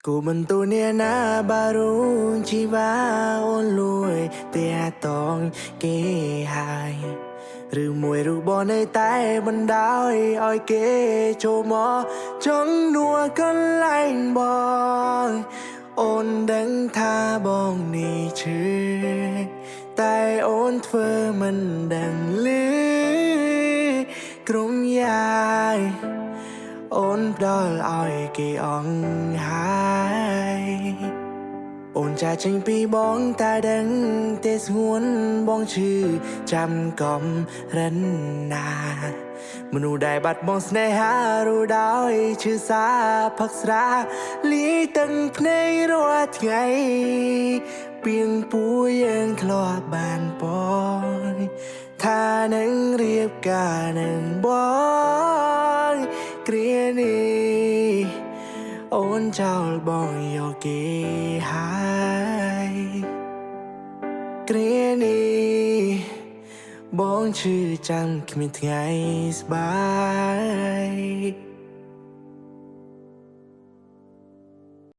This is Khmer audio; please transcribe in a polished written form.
គូបន្ទូនាណាបារុងជីវ៉ាអូនលួយតែតងគេហើយឬមួយរូបបងនៅតែបណ្ដោយឲ្យគេចូលមកចង់នួកន្លែងបងអូនដឹងថាបងនេះឈឺតែអូនធ្វើមិនដឹងលឺក្រុមយាយ អូនផ្ដល់ឲ្យគេអង្គហើយអូនចាចេញពីបងតែដឹងទេស្ងួនបងឈឺចាំកំរិនណាមនុស្សដែលបាត់បង់ស្នេហារួដោយឈឺសាផឹកស្រាលាយទាំងភ្នែករាល់ថ្ងៃពីងពួយយើងធ្លាប់បានបងថានឹងរៀបការនឹងបងគ្រានេះអូនចោលបងយកគេហើយគ្រានេះបងឈឺចាំគ្មានថ្ងៃស្បាយ។